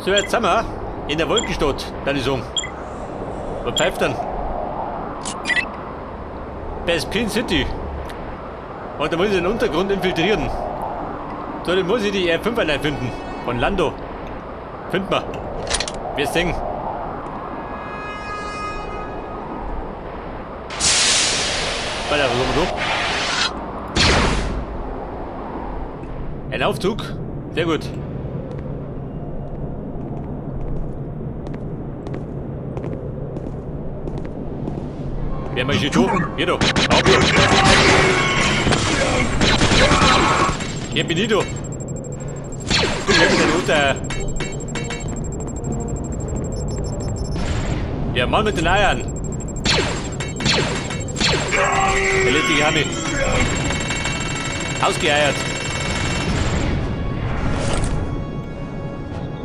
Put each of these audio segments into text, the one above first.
So, jetzt sind wir in der Wolkenstadt, kann ich sagen. Was pfeift dann? Bespin City. Und da muss ich den Untergrund infiltrieren. So, dann muss ich die R5 allein finden. Von Lando. Finden wir. Wir singen. Weiter, was haben wir da? Ein Aufzug. Sehr gut. Wer möchte tun? Hier doch. Auf hier. Hier bin ich da. Komm her mit der Mutter. Ja, Mann mit den Eiern. Der letzte Hami. Ausgeeiert.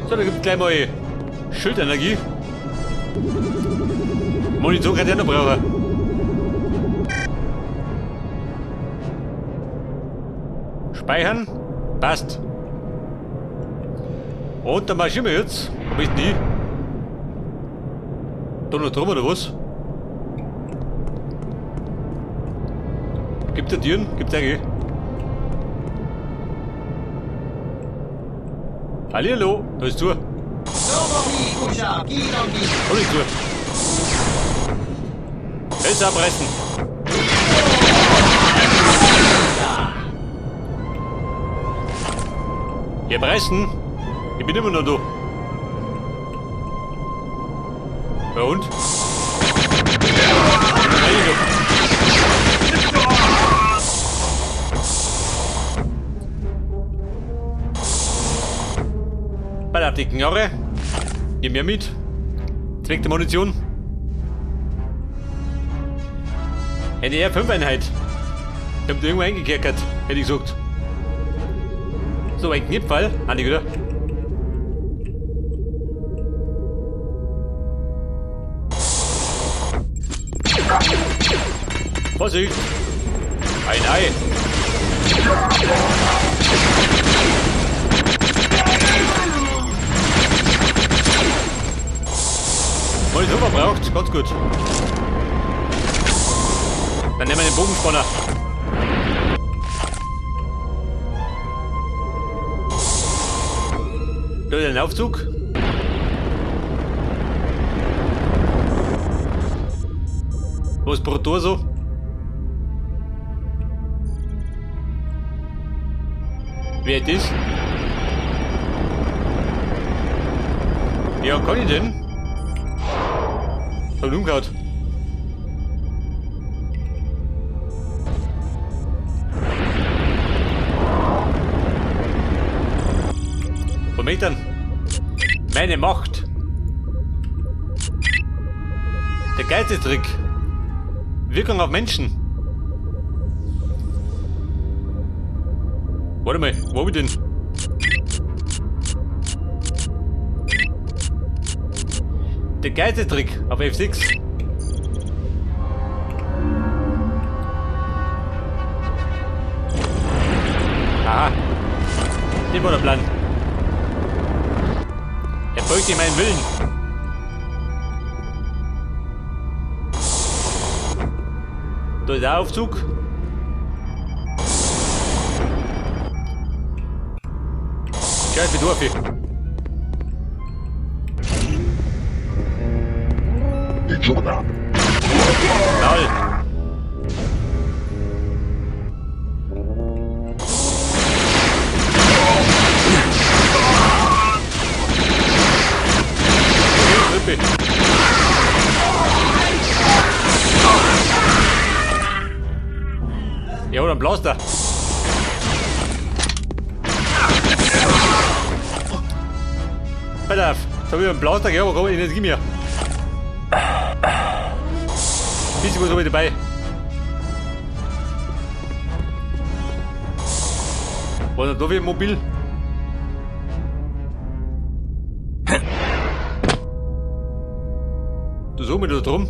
So, da gibt's gleich mal Schildenergie. Monitor kann ich auch noch brauchen. Speichern. Passt. Und dann marschieren wir jetzt. Wo bist denn ich? Da noch drum oder was? Gibt es Türen? Gibt's eigentlich? Hallihallo, da ist zu. Hol ich zu. Fenster abreißen. Ja, reißen. Ich bin immer noch da. Ja und? Bei der dicken Knarre. Nimm mehr mit. Zweck der Munition. Eine R5-Einheit. Ich hab da irgendwo eingekerkert, hätte ich gesagt. So, ein Knipfall. Andi, oder? Vorsicht! Ein Ei! Munition verbraucht, ganz gut. Dann nehmen wir den Bogenspanner. Da ist ein Aufzug. Wo ist Protor so? Wer ist das? Ja, kann ich denn? Hab ich umgehauen. Wo bin ich denn? Meine Macht. Der geilste Trick. Wirkung auf Menschen. Warte mal, wo hab ich denn? Der geilste Trick auf F6. Aha. Das war der Plan. Er folgt in meinen Willen. Da ist der Aufzug. Schau, ich bin durch. Lol. Okay, Rippe. Ja, oder ein Blaster. Pass auf, jetzt hab ich einen Blaster gehabt, aber keine Energie mehr. Bisschen was hab ich dabei. Was ist denn da für ein Mobil? Du such mich da drum.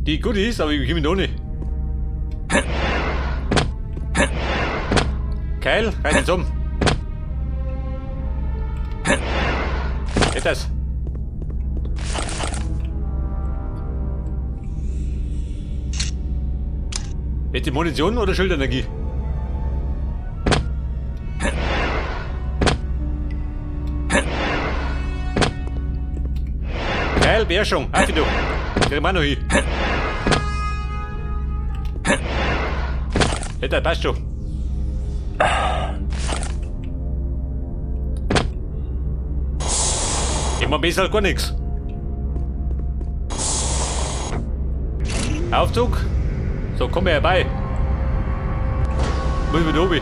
Die Goodies, aber ich komme da nicht. Keil, reiß zusammen. Geht das? Jetzt die Munition oder Schildenergie? Geil, Beherrschung. Auf du. Krieg ich noch hin. Das passt schon. Ich mach besser gar nichts. Aufzug. So, komm herbei. Muss ich wieder oben.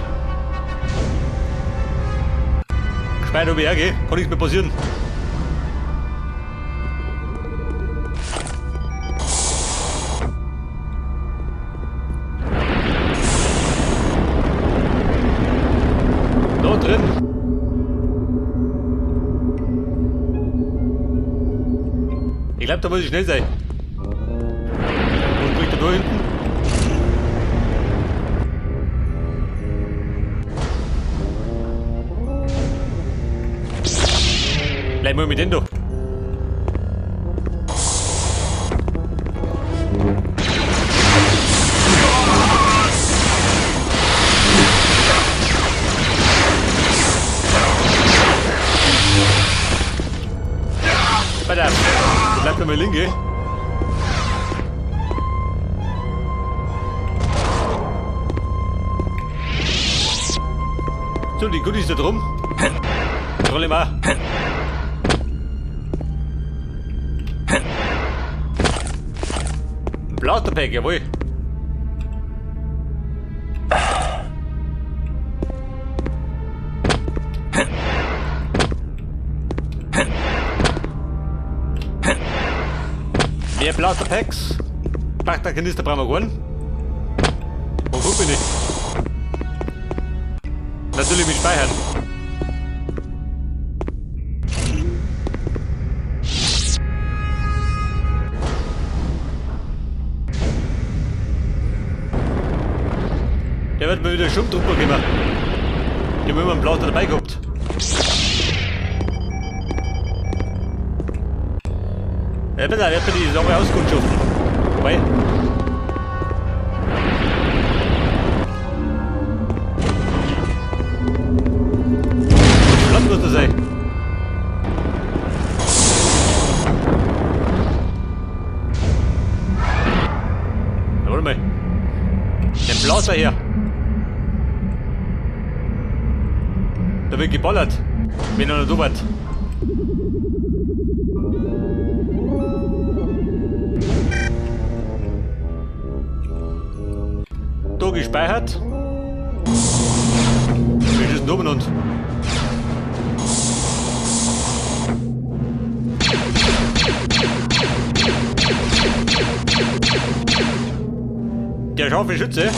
Gescheit oben her, gell? Kann nichts mehr passieren. Da drin. Ich glaube, da muss ich schnell sein. Was bringt er da hinten? Bleib mal mit dem da. Pass auf. Bleib mal linke. So, die Goodies da drum. Rolle mal. Blasterpack, jawohl. Mehr Blasterpacks. Kanister brauchen wir gar nicht. Wo gut bin ich? Natürlich mit Speichern. Der wird mir wieder Sturmtruppler geben. Die haben immer einen Blaster dabei gehabt. Ja, bitte, wird mir die Sache auskundschaften. Wobei. Flott muss das sein. Na, warte mal. Den Blaster her. Da wird geballert. Wenn er noch da wird. Da gespeichert. Wie ist das denn umeinander? Der scharfe Schütze.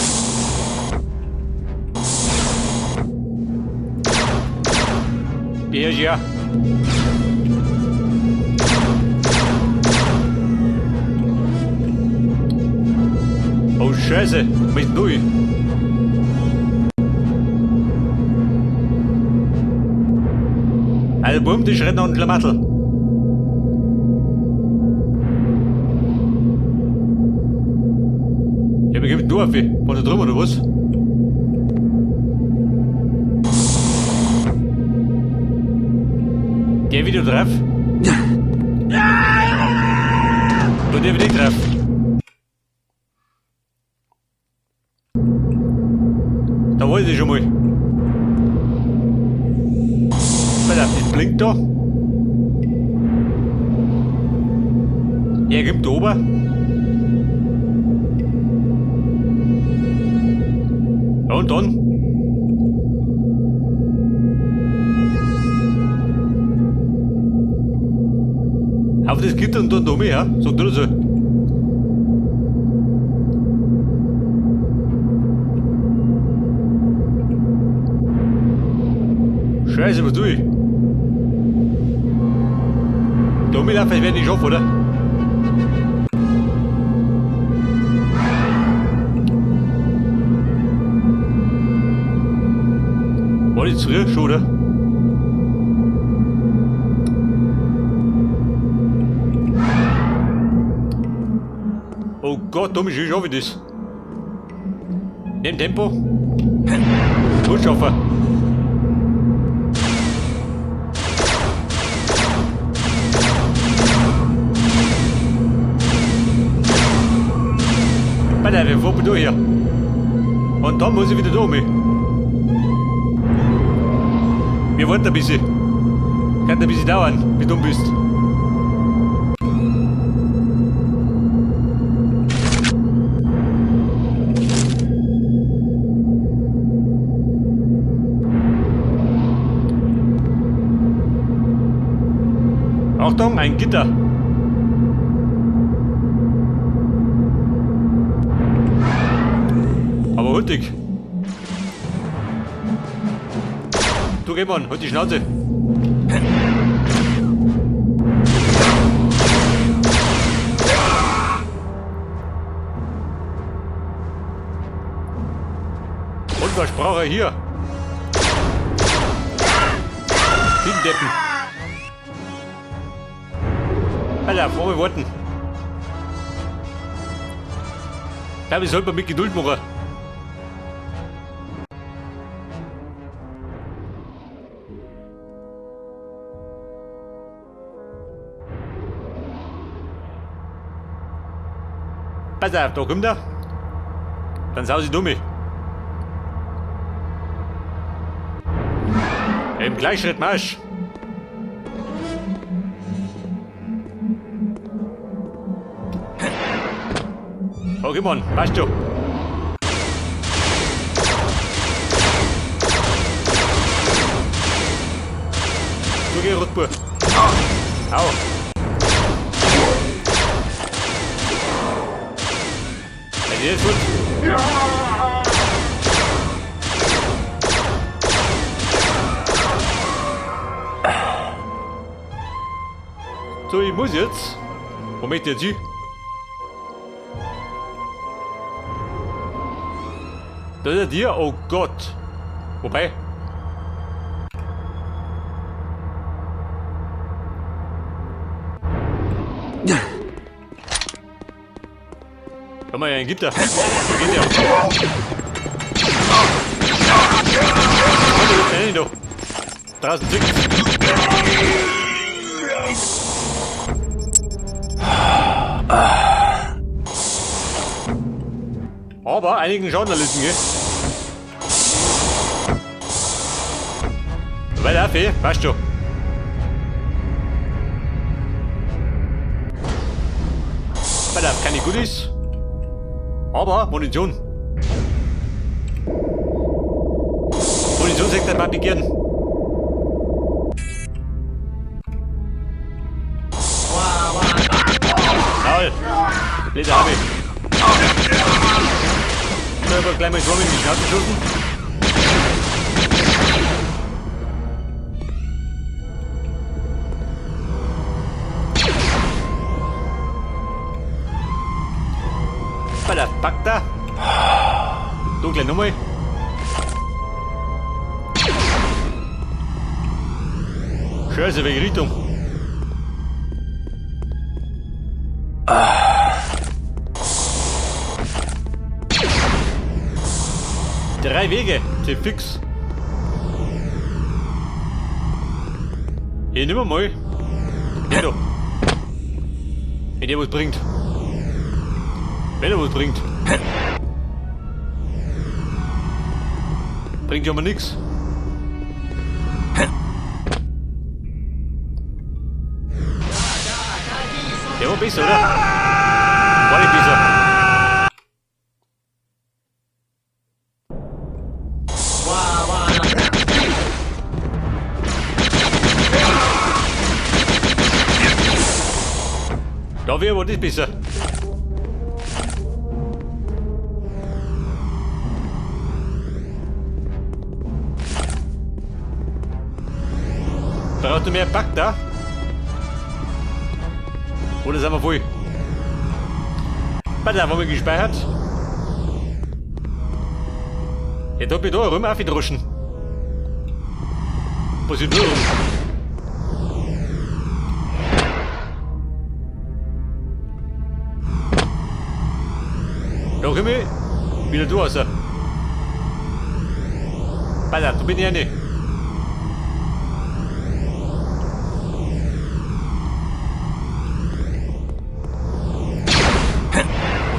Der ist ja. Oh Scheiße, was ist denn da? Also Bumm, die schreit noch ein Klamattel. Ja, wir geben nur auf. War da drüben oder was? Der wieder drauf. Du, der wieder drauf. Da wollte ich schon mal. Pass auf, das blinkt da. Er kommt da oben. Ja, und dann? Auf das Gitter und dann da ja? Sag du das so. Scheiße, was tue ich? Da rumlaufen, ich werde nicht schaffen, oder? War das zu früh schon, oder? Gott, dumm, wie schaffe ich das? Nimm Tempo. Gut schaffen. Warte, wo bin du hier? Und dann muss ich wieder da um. Wir warten ein bisschen. Kann ein bisschen dauern, bis du dumm bist. Achtung, ein Gitter. Aber hurtig. Du geh mal, halt die Schnauze. Und was braucht er hier? Deppen. Alter, frohe Worten. Ich glaube, ich sollte man mit Geduld machen. Pass auf, da kommt er. Dann sau sie dumme. Im Gleichschritt Marsch. Okay, Mann, passt schon. Du geh, Rotbur. Au. Hey, ist gut. So, ich muss jetzt. Wo möchte ich jetzt hin? Da ist ein Tier. Oh Gott. Wobei. Komm mal, ein Gitter. Wo geht der? Komm, da. Draußen zickt's. Aber einigen Schaden erlitten, gell? Weiter auf, eh? Passt schon. Weiter auf, keine Goodies. Aber Munition. Munition sagt der Papi gern. Jawohl. Blätter habe ich. Da aber gleich mal so in die Schnauze geschossen. Alter, packt da. Du gleich nochmal. Scheiße, welche Richtung? Drei Wege, sind fix. Hier, nimm mal. Hier da. Wenn der was bringt. Wenn er was bringt. Bringt ja mal nix. Der war besser, oder? War nicht besser. Da wäre aber das besser. Brauchst du mehr Back da? Oder sind wir voll? Warte, haben wir gespeichert? Jetzt hab ich da rum aufgedroschen. Was ist da rum? Komme ich wieder du raus. Pass auf, da bin ich ja nicht.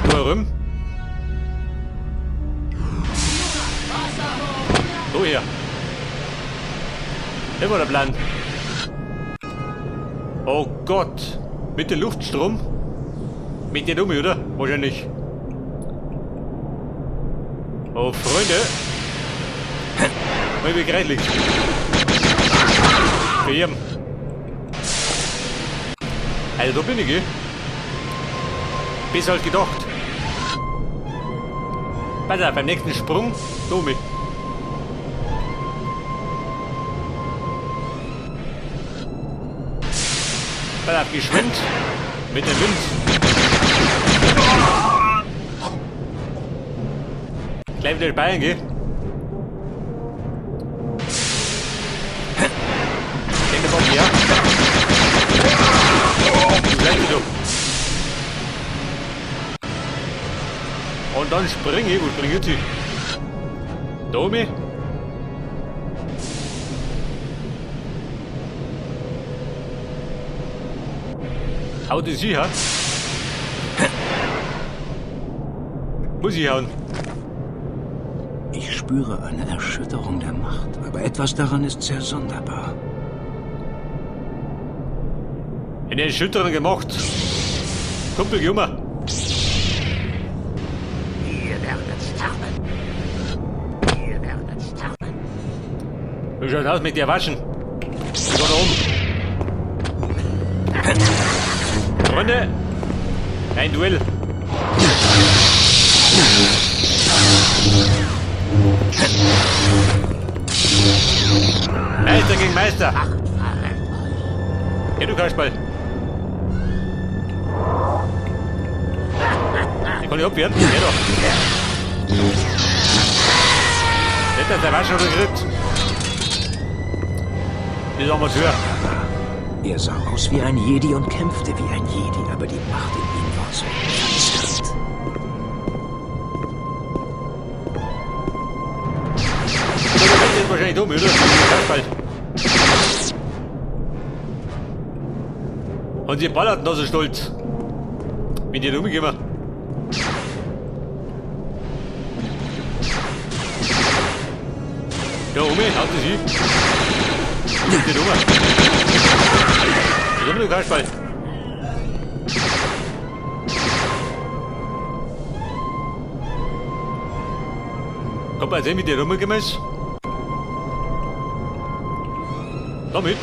Und da herum. So hier. Das war der Plan. Oh Gott. Mit dem Luftstrom? Mit der Dummi, oder? Wahrscheinlich. Oh, Freunde. Mal wie greitlich. Bam. Also da bin ich, gell? Besser als gedacht. Pass auf, beim nächsten Sprung, Dummi. Pass auf, geschwind. Mit dem Wind. Gleich wieder Bayern, gell? Denk der Bock, ja. Gleich wieder. Und dann springe ich. Wo springe ich jetzt? Da oben. Haut es sie, ha? Muss ich hauen. Ich spüre eine Erschütterung der Macht, aber etwas daran ist sehr sonderbar. Eine Erschütterung gemacht. Kumpel, geh um. Ihr werdet sterben. Ihr werdet sterben. Wie schaut's aus mit der Waschen? Ich geh da oben. Freunde, ein Duell. Meister gegen Meister. Ja, du Kasperl. Den kann ich abwehren. Ja, doch. Nicht, dass der Waschen oder kriegt. Das Amateur. Er sah aus wie ein Jedi und kämpfte wie ein Jedi, aber die Macht in ihm war so verzerrt. Der ist wahrscheinlich dumm, oder? Kasperl. Und sie ballert noch so stolz. Bin die rumgekommen. Da oben, haut sie. Bin die dumm. Was haben du, Kasperl? Kommt mal sehen, wie der rumgekommen ist. Damit.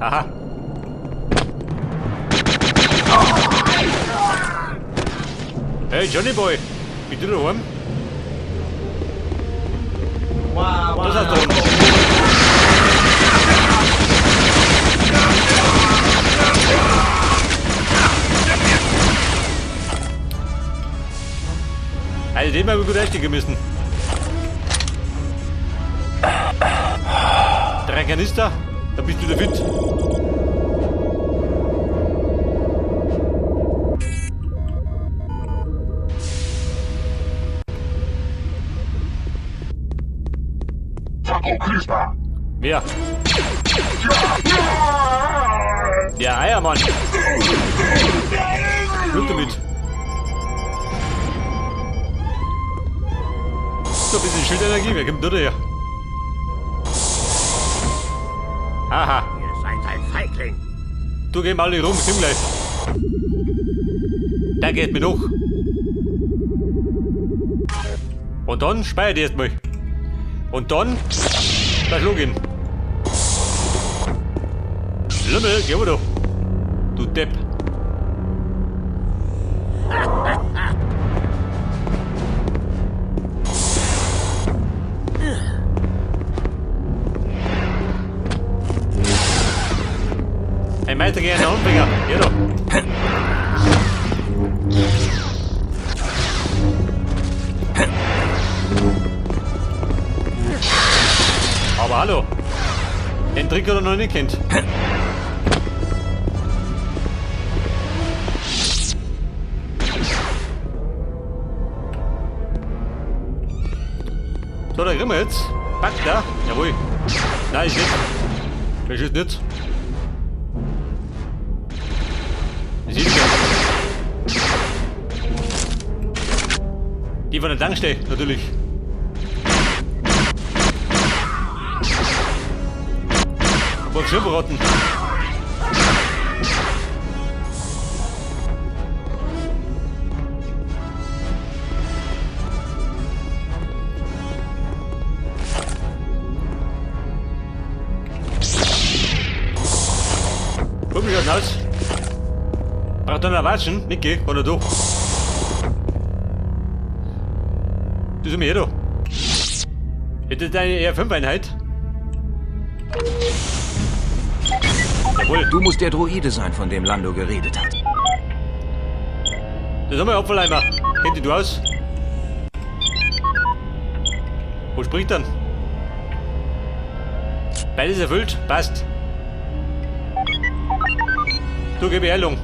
Aha. Hey Johnny Boy, bist du daheim? Das hast du unten. Also den haben wir gut einstecken müssen. 3 Kanister, da bist du wieder fit. Wer? Der Eiermann. Blut damit. So ein bisschen Schildenergie, wer kommt da her? Aha. Ihr seid ein Feigling. Du geh mal alle rum, komm gleich. Da geht mir noch. Und dann speichert erstmal. Und dann, da schlug ihn. Lümmel, geh aber doch. Du Depp. Ein Meister gegen einen Anfänger. Ja doch. Aber hallo. Den Trick hat er noch nicht kennt. So, da kriegen wir jetzt. Pack da. Jawohl. Nein, ist nicht. Das ist nicht. Das ist ja. Die von der Tankstelle, natürlich. Wo Schirmrotten. Guck mich aus. Braucht einer Watschen? Niki, kann er durch. Du sind mir hier da. Hätte deine R5-Einheit? Jawohl. Du musst der Droide sein, von dem Lando geredet hat. Das haben wir Abfalleimer. Kennt dich du aus? Wo spricht dann? Beides erfüllt? Passt. Du, gib Heilung.